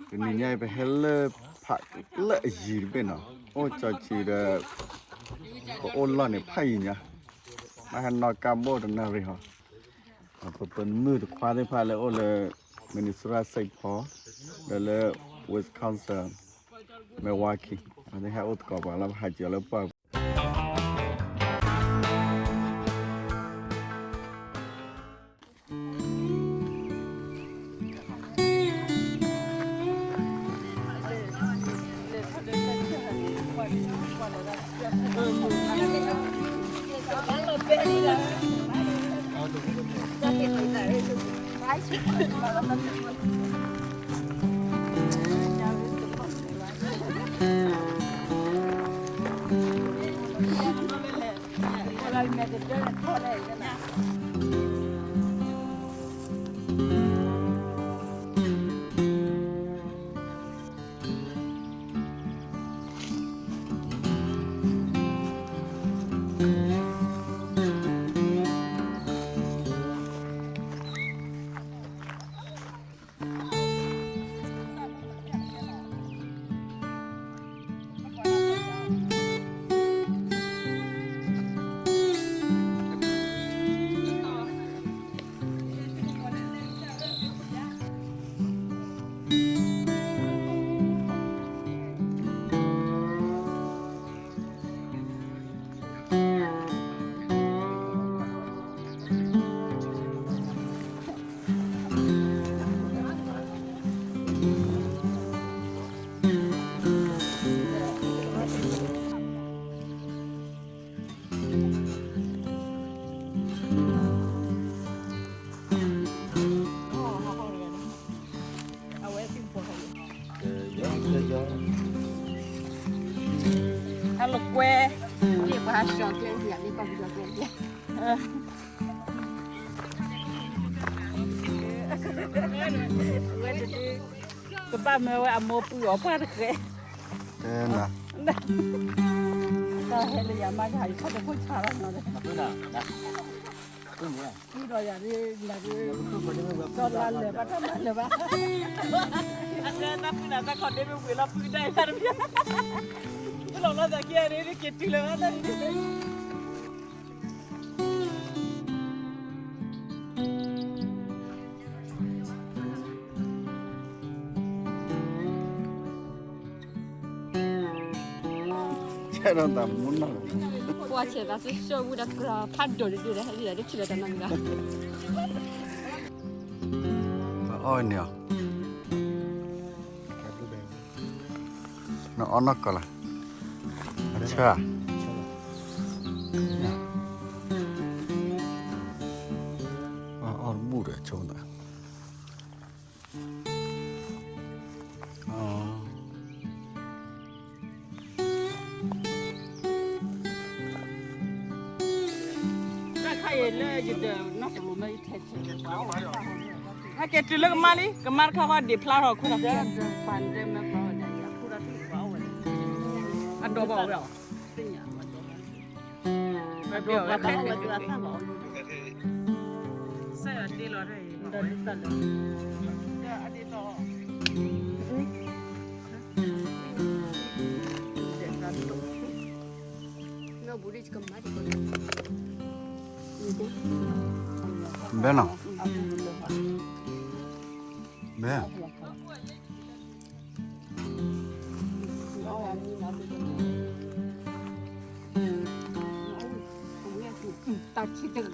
တနံၤညါအံၤ ပဟဲလၢဖးလၢအယံၤတဘ့ၣ်နီၤ, အိၣ်ကၠီဆံးဒီး ပအိၣ်လီၢ်န့ၣ်ဖးယံၤညါ, ဘၣ်ဟဲနီၣ်ကါဘိၣ်တနၣ်ရံၣ်ဟီ, ပမုၣ်တခွါသ့ၣ်တဖၣ်လၢအိၣ်လၢ Minnesota Saint Paul ဒီးလၢ Wisconsin Milwaukee အဝဲသ့ၣ်ဟဲအိၣ်သကိးပှၤလီၤ, ပဟးစၢၤလၢပှၢ်ပူၤ ဟဲလီၤကွဲ, ပှၤဟးကၠီၤကျဲ, ကဘၣ်မၢဝဲအမိၢ်ပုၢ်အီၤပှၢ်တဃဲ, တၢ်ဟဲလၢယၤမး ယဟးယခီၣ်တခိၣ်ဆါလီၤနီၤ, ဒီးယၤဒ်, ဒီးလါလၢာ်ဘၣ်တၢ်မၤလၢာ်ဘၣ်, အတၢ်ဖုနၤတၢ်ခီၣ်ဒ့မ့ၢ်ဝံၤလီၤဖုကဒါအံၤတၢ်တဖၣ်, ဖုလီၤလီၤသးက့ၤအံၤဒ်က့ၤတုၤလၢၤဘၣ်တၢ်ဒ် ဆဲးဒီးတၢ်မူနီၢ်, ကွၢ်ဆဲးသးစိၤစိၤဝံၤဒီးကြၢးဖးဒိၣ်တဒုဒီး ဟဲဒ်ဒီးတထံၣ်လၢၤတၢ်နီတမံၤဘၣ်, အီၣ်န့ၣ်အီၤ, နအီၣ်နီၢ်ကီၢ်လီၤ, အဆၢ, အီၣ်တဘူၣ်ဒီးဆိသး တၢ်ခါအံၤလၢယတနီၢ်ကလိၤမ့ၢ်ယထဲထဲ, ဟဲက့ၤတုၤလၢကမါလံ, ကမါတခါဃီဒံးဖျါထီၣ်ခိၣ်, အဒီဘၣ်ဝဲ, စၢ်ယွၤတ့လီၤတၢ်အံၤ, ဘဲနီၤ, ဘဲ, တၢ်ဆံတ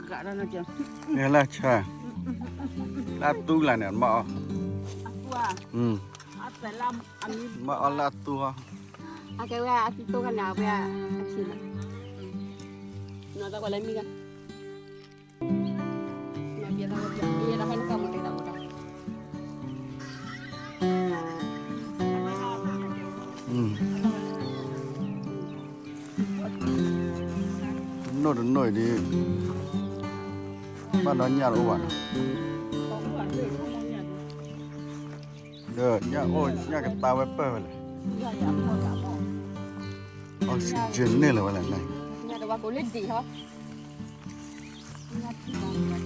ဂၤလၢ်နီၤ, န့ၣ်လၢဆၢ, လၢအသူလၢ်န့ၣ် မ့ၢ်အီၣ်, မ့ၢ်အီၣ်လၢအသူ, အကဲဝဲအသူတိခါန့ၣ် အဝဲအဆံးလီၤ, နီၢ်သးကွၢ်လၢမံၤလီၤ. နီၢ်တနီၢ်အံၤဒ် ဘၣ်ဒီးညၣ်တအိၣ်ဘၣ်နီၤ, ဒီးညၣ်အိၣ် ညၣ်ကတၢၢ်ဝဲပၢၢ်ဝဲလဲၣ်, oxygen န့ၢ်လၢၤဝဲလဲၣ်န့ၣ်, ညၣ်တဝါကိးလၢဒံးဟီ, ညၣ်ထံၣ်ဘၣ်